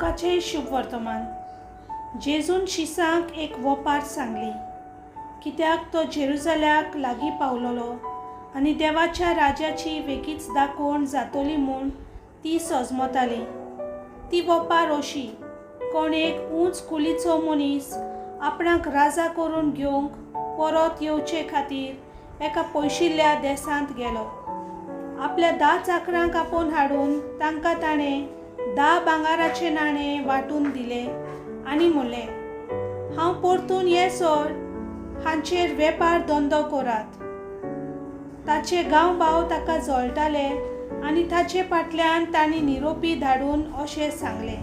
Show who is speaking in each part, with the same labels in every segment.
Speaker 1: लुकाचें शुभवर्तमान. जेजून शिसांक एक वोपार सांगली, कित्याक तो जेरुजाल्याक लागीं पावलोलो आनी देवाच्या राज्याची वेगीच दाखोवण जातली म्हूण ती सजमताली. ती वोपार अशी, कोण एक उंच कुलीचो मनीस आपणाक राजा करून घेवंक परत येवचे खातीर एका पयशिल्ल्या देसांत गेलो. आपल्या 10 चाकरांक आपोवन हाडून तांकां ताणें 10 भांगराचे नाणे वांटून दिले आनी म्हणलें, हांव परतून येसर हांचेर वेपार धंदो करात. ताचे गांवभाव ताका जळटाले आनी ताचे फाटल्यान तांणी निरोपी धाडून अशें सांगलें,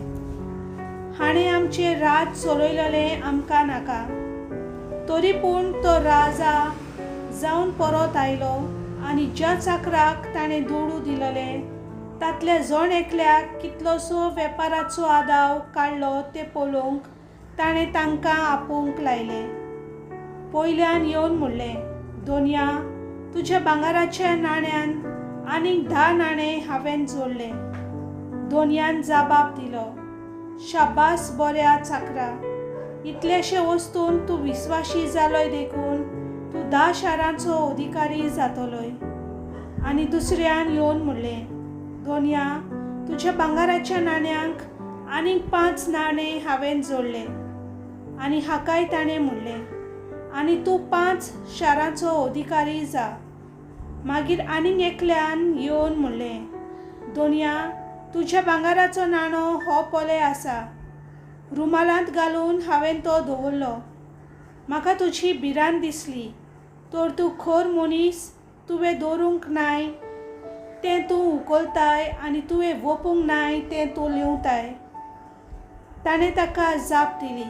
Speaker 1: हाणें आमचें राज चलयलें आमकां नाका. तरी पूण तो राजा जावन परत आयलो आनी ज्या चाकराक ताणें दुडू दिलेले तांतल्या जण एकल्याक कितलोसो वेपाराचो आदाव काडलो तें पळोवंक ताणें तांकां आपोवंक लायले. पयल्यान येवन म्हणलें, दोनया, तुज्या भांगराच्या नाण्यान आनीक 10 नाणे हांवें जोडले. दोनयान जबाब दिलो, शाबास बऱ्या चाकरा, इतलेशे वस्तून तूं विस्वाशी जालोय देखून तूं 10 शारांचो अधिकारी जातलोय. आनी दुसऱ्यान येवन म्हणलें, दोनया, तुज्या भांगराच्या नाण्यांक आनीक 5 नाणे हांवें जोडले. आनी हाकाय ताणें म्हणलें, आनी तूं 5 शारांचो अधिकारी जा. मागीर आनीक एकल्यान येवन म्हणलें, दोनया, तुज्या भांगराचो नाणो हो पळय आसा, रुमालांत घालून हांवें तो दवरलो. म्हाका तुजी भिरांत दिसली, तर तूं खर मनीस, तुवें दवरूंक नाय तें तूं उखलताय आनी तुवें वोपूंक नाय तें तूं लिवताय. ताणें ताका जाप दिली,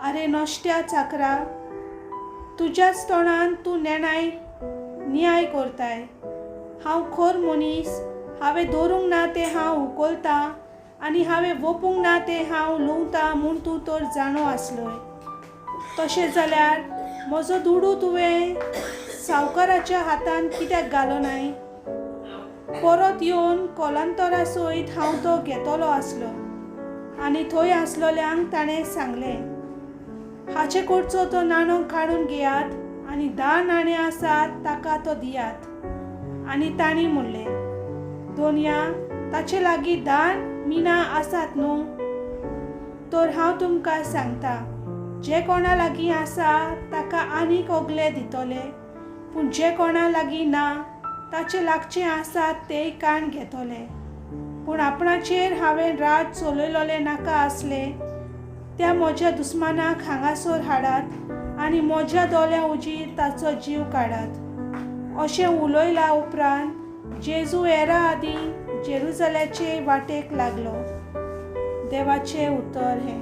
Speaker 1: आरे नश्ट्या चाकरा, तुज्याच तोंडान तूं नेणाय न्याय करताय. हांव खर मनीस, हांवें दवरूंक ना तें हांव उखलतां आनी हांवें वोपूंक ना तें हांव लुवतां म्हूण तूं तर जाणो आसलोय. तशें जाल्यार म्हजो दुडू तुवें सावकाराच्या हातान कित्याक घालो नाय? परत येवन कोलांतरा सयत हांव तो घेतलो आसलो. आनी थंय आसलोल्यांक ताणें सांगलें, हाचे कडचो तो नाणो काडून घेयात आनी 10 नाणे आसात ताका तो दियात. आनी तांणी म्हणलें, दोनया, ताचे लागीं 10 मिनां आसात न्हू? तर हांव तुमकां सांगता, जे कोणा लागीं आसा ताका आनीक ओगले दितले, पूण जे कोणा लागीं ना ताचे लागचे आसात तेय काण घेतले. पूण आपणाचेर हांवें राज चलयलोलें नाका आसलें त्या म्हज्या दुस्मानाक हांगासर हाडात आनी म्हज्या दोळ्यां उजीर ताचो जीव काडात. अशें उलयल्या उपरांत जेजू येरा आदीं जेरुजाल्याचे वाटेक लागलो. देवाचें उतर हें.